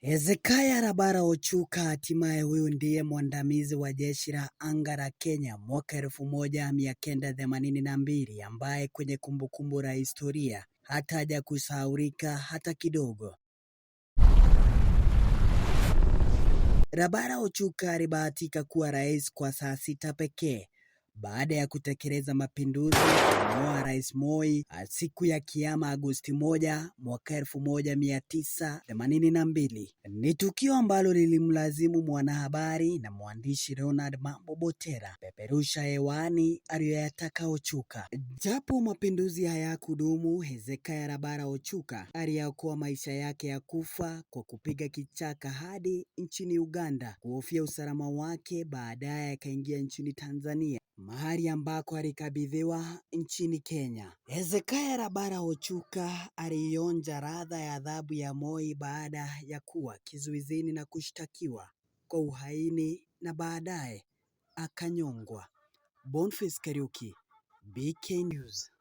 Hezekiah Rabara Ochuka hatimaye huyu ndiye mwandamizi wa jeshi la anga la Kenya mwaka 1982 ambaye kwenye kumbukumbu la historia hataja kusahaulika hata kidogo. Rabara Ochuka alibahatika kuwa rais kwa saa 6 pekee baada ya kutekeleza mapinduzi kumng'oa Rais Moi siku ya Kiama Agosti 1 mwaka 1982. Ni tukio ambalo lilimlazimu mwanahabari na mwandishi Leonard Mambo Botera peperusha hewani aliyoyataka Ochuka. Japo mapinduzi hayakudumu, Hezekiah Rabara Ochuka aliyaokoa maisha yake ya kufa kwa kupiga kichaka hadi nchini Uganda kuhofia usalama wake. Baadaye akaingia nchini Tanzania, mahali ambako alikabidhiwa nchini Kenya. Hezekiah Rabara Ochuka aliionja ladha ya adhabu ya Moi baada ya kuwa kizuizini na kushtakiwa kwa uhaini na baadaye akanyongwa. Boniface Kariuki, BK News.